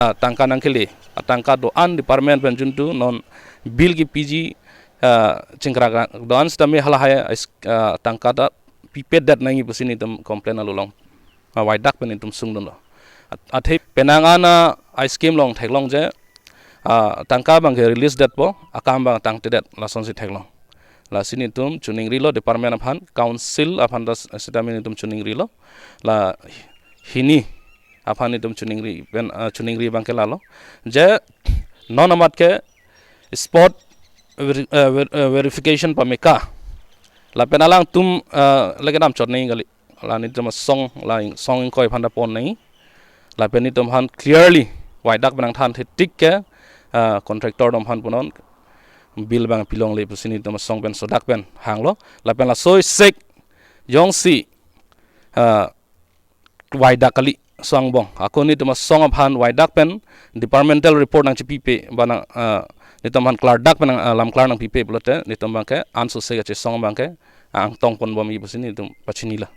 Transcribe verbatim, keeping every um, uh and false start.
ah, tangka nangkele, ah, tangka do-an department pen juntu non bill kepiji, ah, chingkrak do-an sitame halahai, ah, tangka ta pipedet nangji pusi netum complain along, ah, waidak pen netum sungdunlo. At-, athe penang an a scheme along theklongji, ah, tangka abangke release detpo, akam abang tangtedet, lasonsi theklong. Lasi netum chiningrilo department aphan, council aphan ta sitame netum chiningrilo. La hini aphan netum chiningri pen, ah, chiningri abangke lalo. Je non amat ke spot veri-, eh, ver-, eh, verification pameka. Lapen alangtum, eh, lake damchot nangji kali. La netum asong, la ing-, song ingkoi aphan ta pon nangji. Lapen netum aphan clearly waidak pen nangthan thetik ke, eh, contractor atum aphan punon bill abang pilongle pusi netum asong pen sodak pen hanglo. Lapen laso isek jongsi, eh, waidak kali, so angbong ako netum asong aphan waidak pen departmental report nangchipipe, ba nang, ah, netum aphan klardak pen nang, ah, lamklar nangpipe pulote netum abangke ansose kachesong abangke angtong ponbomji pusi netum pachinilo.